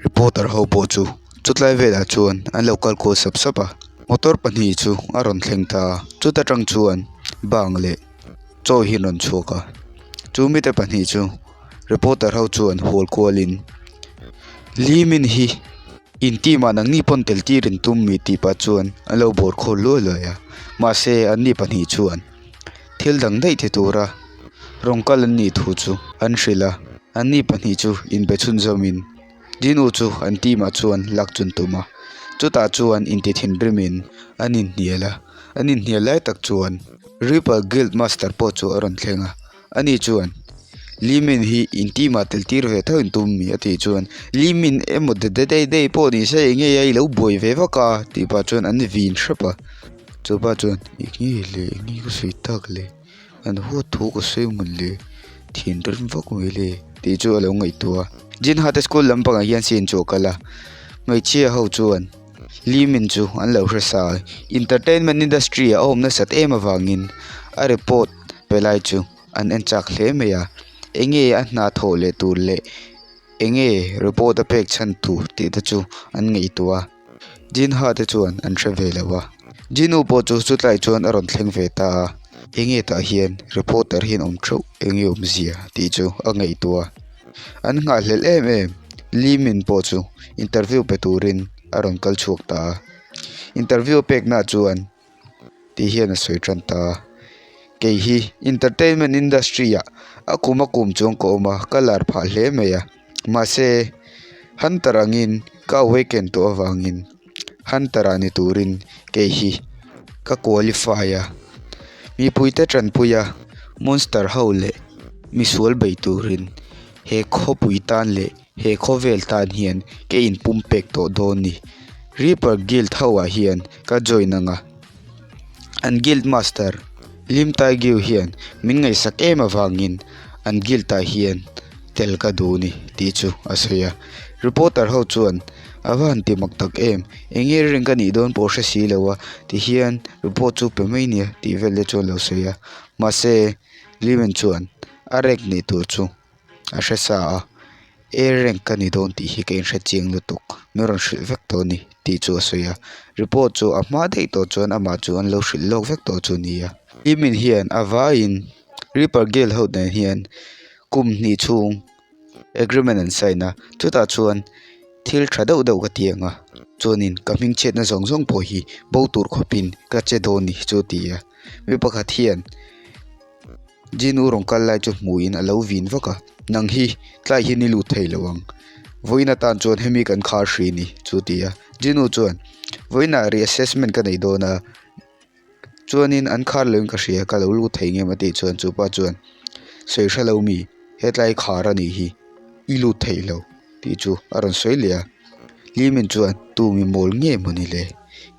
Reporter ho pawh chu chutlai velah chuan an lo kal kual sap sap a, motor pahnih chu a rawn thleng ta a, chuta tang chuan bang leh chaw hi an rawn chhuak a, chu mite pahnih chu reporter ho chuan hual kualin Lee Min hi in team ah nangni pawn tel tir in tum mi tih pah chuan an lo bawr khawl luai luai a, mahse anni pahnih chuan thil dang daih ti tura rawn kal an nih thu chu an hrilh a, anni pahnih chu inbe chhunzawmin Dinu chu an team ah chuan lak chun tum a, chutah chuan inti thinrimin an inhnial a, an inhnial lai tak chuan Ripple Guild Master pawh chu a rawn thleng a, ani chuan Lee Min hi in team ah tel tir ve tho in tum mi a tih chuan Lee Min emaw de de dei dei pawh ni se enge a i lo buai ve vak a tih pah chuan an vin hrep a, chupa chuan enge le enge ka sawi tak le. An huat thu ka sawi mawn le, thinrim vak mai le tih chu a lo ngaihtuah a. Jinha te school lampangah hian scene chu a kal a, hmeichhia ho chuan Lee Min chu an lo hre sa a, entertainment industry ah a awm nasat em avangin a report pe lai chu an en chak hle mai a, enge a hna thawh leh tur leh enge report a pek chhan tur tih te chu an ngaihtuah a. Jinha te chuan an hre ve lo a, Jinu pawh chu chutlai chuan a rawn thleng ve ta a, enge tah hian reporter hian awm theuh enge awmzia tih chu a ngaihtuah a, an nghahhlelh em em Lee Min pawh chu interview pe turin a rawn kal chhuak ta a, interview pekna chuan. tih hian a sawi tan ta a, kei hi entertainment industry ah a kum a kum chuan ka awm a ka lar phah hle mai a mahse hunter angin ka awaken tawh avangin hunter ah ni turin kei hi ka qualify a mipui te tanpui a monster ho leh misual bei turin he khawpui tan leh He khawvel tan hian ka inpumpek tawh dawn ni. Reaper Guild ho ah hian ka join ang a, an guild master Lim Tai Gyu hian min ngaihsak em avangin an guild ah hian tel ka duh ni tih chu a sawi a. Reporter ho chuan a va han ti mak tak em, eng nge ring ka nih dawn pawh hre si lo a ti hian report chu pe mai nia tih vel te chuan lo sawi a. Mahse Limen chuan a rank neih tur chu a hre sa a air rank ka ni dawn tih hi ka inhre chiang lutuk min rawn hrilh vek tawh a ni tih chu a sawi a report chu a hma daih tawh chuan amah chu an lo hrilh lawk vek tawh chu a ni a Jimin hian a vaiin Reaper Guild ho nen hian kum hnih chhung agreement an sign a chutah chuan thil tha deuh deuh ka ti ang a chuanin ka hming chhiatna zawng zawng pawh hi bo tur khawpin ka che dawn a ni chu a ti a mi pakhat hian. Jinu rawn kal lai chu hmuhin a lo vin vak a, Nang hi tlai hian i lut thei lo ang. Vawiin atan chuan hemi kan khar hri ni, chu ti a. Jinu chuan, Vawiinah reassessment ka nei dawn a, chuanin an khar loin ka hria, ka lo lut thei ngem a tih chuan chupa chuan, Sawi hre lo mi, hetlai khar a nih hi, i lut thei lo. Tih chu a rawn sawi leh a, Limin chuan tu mi mawl nge maw ni le?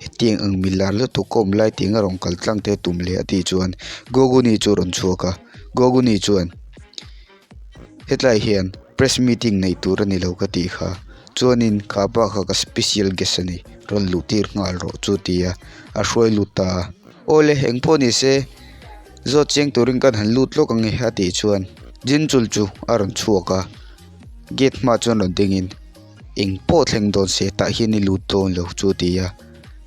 Hetiang ang mi lar lutuk ka awm lai tiang a rawn kal tlang te tum le a tih chuan Goguni chu a rawn chhuak a, Goguni chuan hetlai hian press meeting neih tur a ni lo ka tih kha, chuanin kha pa kha ka special guest a ni, rawn luh tir nghal rawh chu ti a, a hruai lut ta a. Awle engpawh ni se zawt chiang turin kan han lut lawk ang e a tih chuan Jinchul chu a rawn chhuak a. Gate hmaah chuan rawn dingin eng pawh thleng dawn se tah hian i lut dawn lo chu a ti a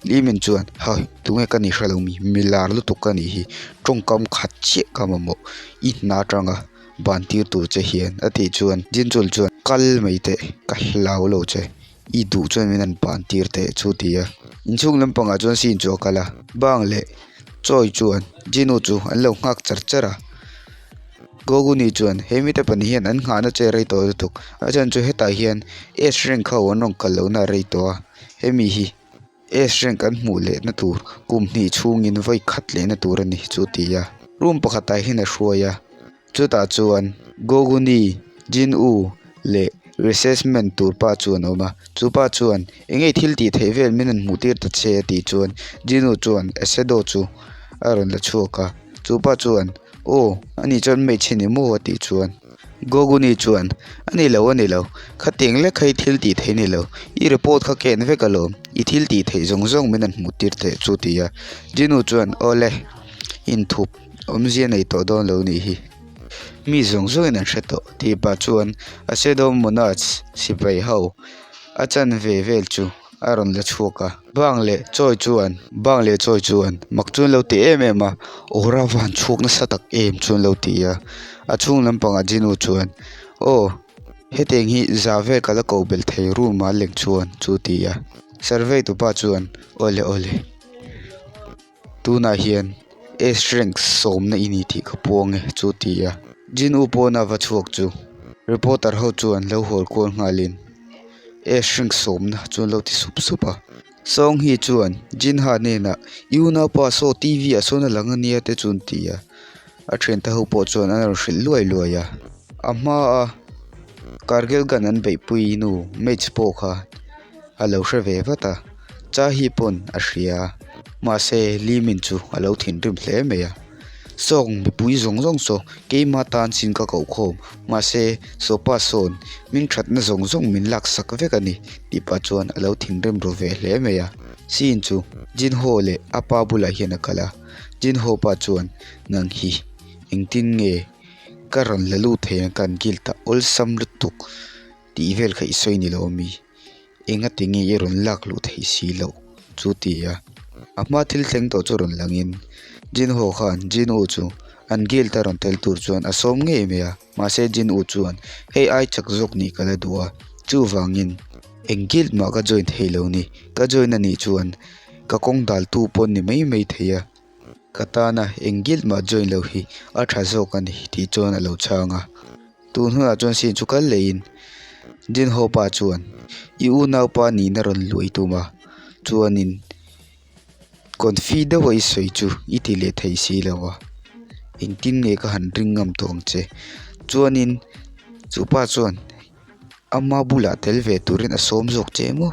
Limin chuan ha tunge ka ni hre lo mi mi lar lutuk ka nih hi tawngkam khat chiah ka mamawh i hna atanga ban tir tur che hian a tih chuan Jinchul chuan kal mai teh ka hlau lo che i duh chuan min han ban tir teh chu a ti a inchhung lampangah chuan scene chu a kal a bang leh chawi chuan Jinu chu an lo nghak char char a. Goguni chuan he mite pahnih hian an nghahna che rei tawh lutuk a chhan chu hetah hian S rank ho an rawn kal lohna a rei tawh a hemi hi S rank an hmuh lehna tur kum hnih chhungin vawi khat lehna tur a ni chu a ti a room pakhatah hian a hruai a chutah chuan Goguni Jin U leh resesment tur pa chu an awm a chupa chuan eng nge thil tih theih vel min rawn hmuh tir ta che a tih chuan Jin U chuan Acedo chu a rawn la chhuak a chupa chuan. Aw, ani chuan hmeichhe ni maw a tih chuan Goguni chuan A ni lo, a ni lo, khatiang lek kha i thil tih theih ni lo, i report kha ken vek alawm, i thil tih theih zawng zawng min han hmuh tir teh chu ti a. Jinu chuan Aw le, inthup awmzia nei tawh dawn lo nih hi, mi zawng zawngin an hre tawh tih pah chuan a Shadow Monarch sipai ho. A chanve vel chu a rawn la chhuak a. Bang leh chawi chuan bang leh chawi chuan mak chu an lo ti em em a, awra van chhuak nasa tak em chu an lo ti a. A chhung lampangah Jinu chuan aw hetiang hi za vel ka la ko belh thei room ah leng chuan chu ti a. Survey tupa chuan awle awle. Tunah hian S rank sawmna i ni tih ka puang e chu ti a. Jin U pawna va chhuak chu reporter ho chuan lo hawl kual nghalin S rank sawmna chu an lo ti sup sup a. Song Hee chuan Jin Ha hnenah i unaupa saw TV ah sawn a lang ania te chu an ti a. A thiante ho pawh chuan an rawn hrilh luai luai a. A hmaa Kargil gun an beihpui nu match pawh kha a lo hre ve vat a, Cha hi pawn a hria a, mahse Lee Min chu a lo thinrim hle mai a, Sawng mipui zawng zawng saw keima tan sin ka koh khawm, mahse Sopa sawn hming thatna zawng zawng min lak sak vek a ni tih pah chuan a lo thinrim ru ve hle mai a, Sin chu Jin Ho leh a pa bulah hian a kal a, Jin Ho pa chuan nang hi engtin nge ka rawn la lut thei ang kan guild ah awlsam lutuk tih vel kha i sawi ni lo ami? Engati nge i rawn lak luh theih si loh? Chu ti a, a hma thil thleng tawh chu rawn langin Jin Ho khan Jin U chu an guild a rawn tel tur chuan a sawm ngei mai a, mahse Jin U chuan hei ai chak zawk nih ka la duh a, chuvangin eng guild mah ka join thei lo ni, ka join a nih chuan ka kawng daltu pawh ni mai mai thei a. Ka tana eng guild mah join lo hi a tha zawk a ni tih chuan a lo chhang a. Tun hunah chuan scene chu kal leh in Jin Ho pa chuan i unaupa nihna rawn luai tum a, chuanin confi deuha i sawi chu i ti leh thei si lo a, engtin nge ka han ring ngam tawh ang che. Chuanin chu pa chuan ama bulah tel ve turin a sawm zawk che emaw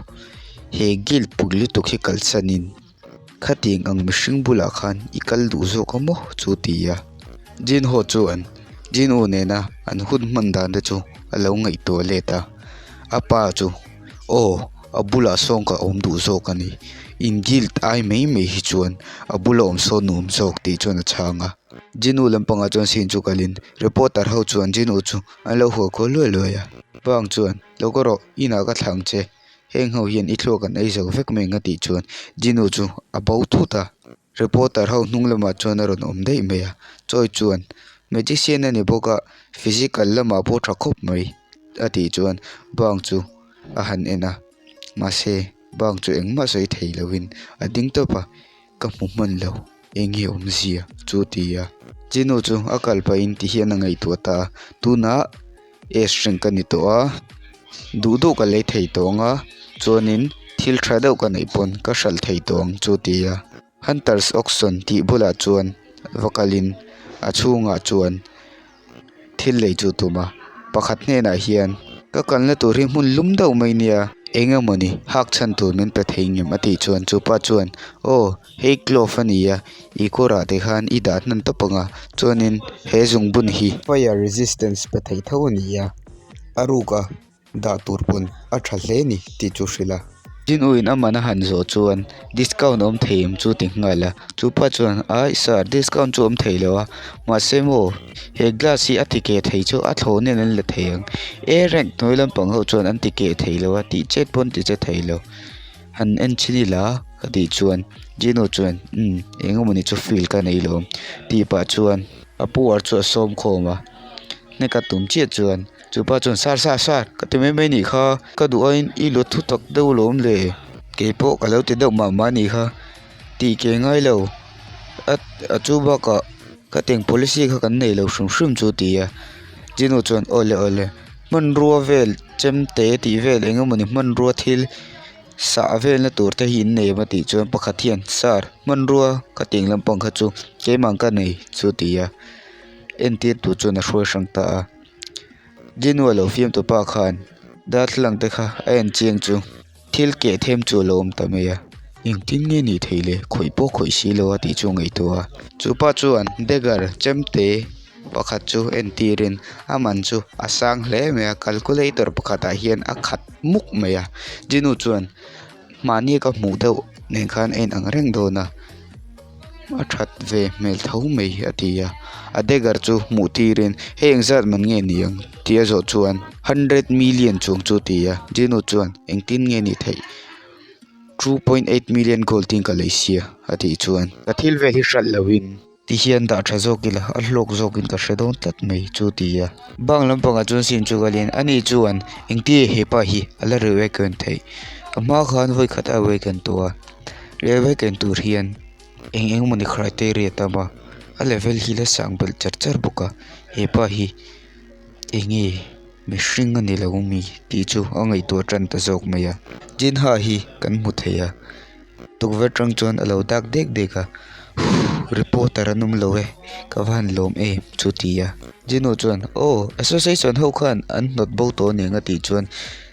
he guild pui lutuk hi kalsanin. Khatiang ang mihring bulah khan i kal duh zawk a maw chu ti a. Jin Ho chuan Jin U nena an hun hman dan te chu a lo ngaihtuah let a. A pa chu aw a bulah sawn ka awm duh zawk a ni. In guild ai mai mai hi chuan a bula awm sawn nuam zawk tih chuan a chhang a. Jin U lampangah chuan scene chu kalin reporter ho chuan Jin U chu an lo hual kual luai luai a. Bang chuan lo ka rawh inah ka thlang che. Heng ho hian i thluak an ei zo vek mai ang a tih chuan Jinu chu a bo thut a, reporter ho hnung lamah chuan a rawn awm daih mai a, Choi chuan magician a ni bawk a physical lamah pawh tha khawp mai a tih chuan bang chu a han en a, mahse bang chu engmah sawi thei lovin a ding tawp a, ka hmu hman lo eng nge awmzia chu ti a, Jinu chu a kal pahin ti hian a ngaihtuah ta a, tunah. S hring ka ni tawh a duh duh ka lei thei tawh ang a chuanin thil tha deuh ka neih pawn ka hralh thei tawh ang chu ti a hunters auction tih bulah chuan va kalin a chhungah chuan thil lei chu tum a pakhat hnenah hian ka kalna tur hi hmun lum deuh mai nia eng emawni hak chhan tur min pe thei ngem a tih chuan chupa chuan aw. Hei glove a ni a i kawrah te khan i dah hnan tawp ang a chuanin he zungbun hi fire resistance pe thei tho a ni a a ruk a dah tur pawn a tha hle a ni tih chu hrilh a. Tin u in a man a han zawh chuan discount awm thei em chu ti nghal a chupa chuan ai sir discount chu awm thei lo a mahse maw he glass hi a ti keh thei chu a thlawh nen an la thei ang e rank hnuai lampang ho chuan an ti keh thei lo a tih chet pawn ti che thei lo. Han en chin ila ka tih chuan Gino chuan umm eng emawni chu feel ka nei lo tih pah chuan a puar chu a sawm khawm a hnek a tum chiah chuan chupa chuan sir sir sir ka ti mai mai nih kha ka duh aiin i lo thu tak deuh lawm le keipawh ka lo ti deuh mah mah nih kha tih ke ngai lo a a chu bakah ka teng policy kha kan nei lo hrim hrim chu a ti a Gino chuan awle awle. Hmanrua vel chemte tih vel eng emawni hmanrua thil sah velna tur te hi in nei em a tih chuan pakhat hian sir hmanrua ka tih ang lampang kha chu keimah ka nei chu a ti a entir tur chuan a hruai hrang ta a Gino lo fiam tu pa khan darthlalang te kha a en chiang chu. Thil keh them chu a lo awm ta mai a, engtin nge nih theih le khawih pawh khawih si lo a tih chu a ngaihtuah a. Chu pa chuan dagger chemte pakhat chu entirin a man chu a sang hle mai a calculator pakhatah hian a khat muk mai a Jinu chuan mahni ka hmuh deuh nen khan a inang reng dawn a. A that ve hmel tho mai a ti a. A dagger chu hmuh tirin hei engzat man nge ni ang tih a zawh chuan hundred million chuang chu a ti a. Jinu chuan engtin nge ni theih two point eight million gold in ka lei sia a tih chuan ka thil vel hi hralh loin ti hian dah tha zawk ila a hlawk zawkin ka hre dawn tlat mai chu a ti a. Bang lampangah chuan sim chu kalin ani chuan engtin nge hepa hi a la reawaken theih a hma khan vawi khat a awaken tawh a reawaken tur hian. Eng eng emawni criteria tam a a level hi la sang belh char char bawk a hepa hi enge mihring a ni lo ami tih chu a ngaihtuah tan ta zawk mai a Jinha hi kan hmu thei a tukverh atang chuan a lo dak dek dek a huhh reporter an awm lo e ka va han lawm em chu a ti a Jinu chuan aw association ho khan an hnawt bo tawh aniang a tih chuan.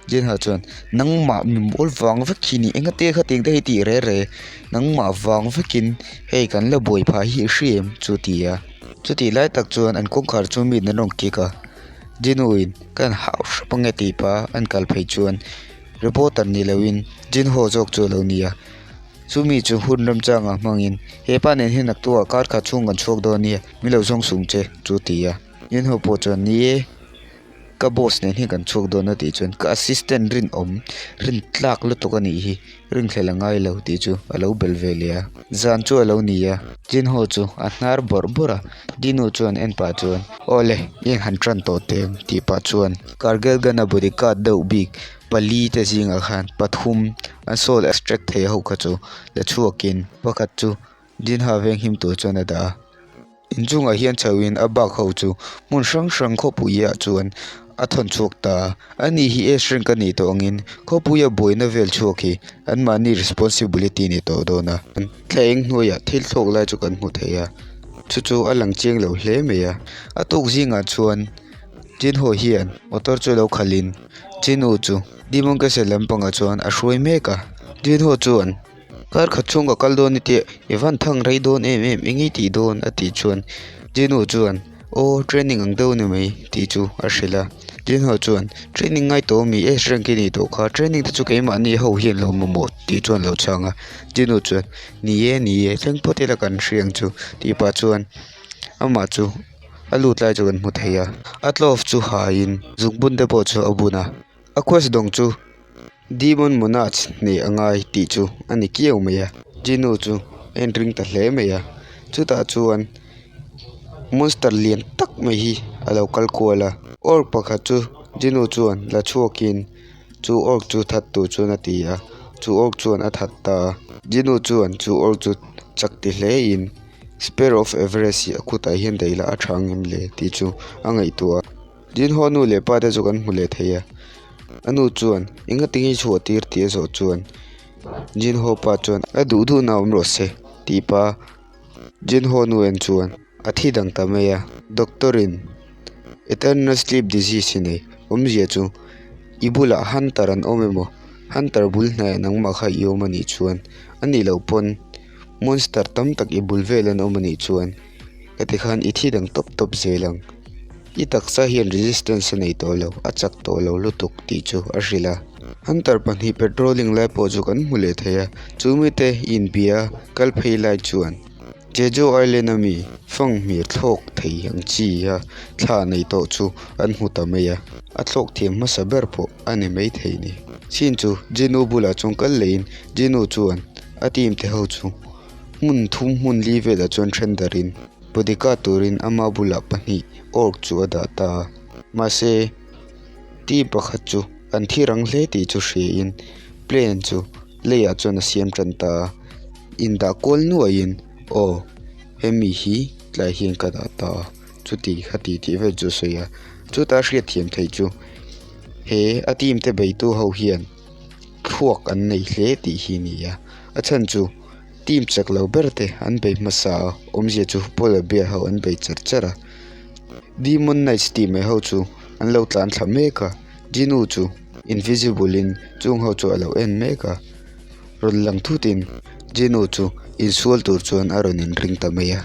Jinha chuan, Nangmah mi mawl vang vek hi ni, engate khatiang te hi tih re re, nangmah vang vekin hei kan la buai phah hi i hria em? chu a ti a. Chutih lai tak chuan an kawngkhar chu miin an rawn kik a, Jinu-in ka han hau hrep ange tih pah a an kal phei chuan reporter ni loin Jinho zawk chu a lo ni a. Chumi chu hun remchangah hmangin, Hepa nen hian naktuah kar khat chhung kan chhuak dawn nia, min lo zawng sung che, chu a ti a. Jinho pawh chuan, Ni e. Ka boss nen hian kan chhuak dawn a tih chuan ka assistant rinawm rin tlak lutuk a nih hi rinhlelh a ngai lo tih chu a lo bel ve leh a zan chu a lo ni a Jinho chu a hnar bawrh bawrh a Dinu chuan en pah chuan aw le i han tan tawh teh ang tih pah chuan Kargil gun a body guard deuh bik pali te zingah khan pathum an soul extract thei ho kha chu la chhuakin pakhat chu Jinha venghim tur chuan a dah a. Inchungah hian chhoin a bak ho chu hmun hrang hrang khawpuiah chuan a thawn chhuak ta a. Ani hi S rank a nih tawh angin khawpuia buaina vel chhuak hi anmahni responsibility ni tawh dawn a. Thla eng hnuaiah thil thlawk lai chu kan hmu thei a, chu chu a lang chiang lo hle mai a. A tuk zingah chuan Jinho hian motor chu lo khalhin Jinu chu Demon Castle lampangah chuan a hruai mek a. Jinho chuan. Kar khat chhung ka kal dawn i tih i van thang rei dawn em em eng i tih dawn a tih chuan Jinu chuan aw training ang deuh a ni mai tih chu a hrilh a Jinho chuan training ngai tawh ami S rank i nih tawh kha training te chu keimahni ho hian lo mamawh tih chuan a lo chhang a Jinu chuan ni e ni e thleng phawt ila kan hria ang chu tih pah chuan amah chu a lut lai chu kan hmu thei a a glove chu haiin zungbun te pawh chu a bun a a quest dawng chu. Demon Monarch hneh a ngai tih chu a ni kiau mai a Jinu chu a inring ta hle mai a chutah chuan monster lian tak mai hi a lo kal kual a orc pakhat chu Jinu chuan la chhuakin chu orc chu that tur chuan a ti a chu orc chuan a that ta a Jinu chuan chu orc chu chak ti hle in spear of everest hi a kutah hian daih la a tha ang em le tih chu a ngaihtuah a. Jinho nu leh pa te chu kan hmu leh thei a, a nu chuan engati nge i chhuah tir tih a zawh chuan Jinho pa chuan a duh duhna awm rawh se tih pa Jinho nu en chuan a thi dang ta mai a, doctor in eternal sleep disease i nei awmzia chu i bulah hunter an awm emaw hunter bul hnaiah nangmah kha i awm anih chuan anih loh pawn monster tam tak i bul vel an awm anih chuan. Heti khan i thi dang tawp tawp zel ang. I taksa hian resistance a nei tawh lo, a chak tawh lo lutuk tih chu a hrilh a. Hunter pahnih patrolling lai pawh chu kan hmu leh thei a, chu mite inbia kal phei lai chuan Jeju Island ami fanghmir thlawk thei ang chi a thla nei tawh chu an hmu ta mai a, a thlawk thiam hmasa ber pawh a ni maithei ni. Chin chu Jinu bulah chuan kal lehin Jinu chuan a team te ho chu Hmun thum hmun li velah chuan then darin bodyguard turin ama bulah pahnih orc chu a dah ta a mahse team pakhat chu an thi rang hle tih chu hriain plane chu leiah chuan a siam tan ta a indah kual nuaiin aw hemi hi tlai hian ka dah ta a chuti khati tih vel chu a sawi a chuta hriatthiam theih chu he a team te beitu ho hian. thluak an nei hle tih hi a ni a a chhan chu team chak lo ber te an bei hmasa a awmzia chu polar bear ho an bei char char a demon knights tih mai ho chu an lo tlan thla mek a Jinu chu invisible in chung ho chu a lo en mek a rawn lang thut in Jinu chu insual tur chuan a rawn inring ta mai a.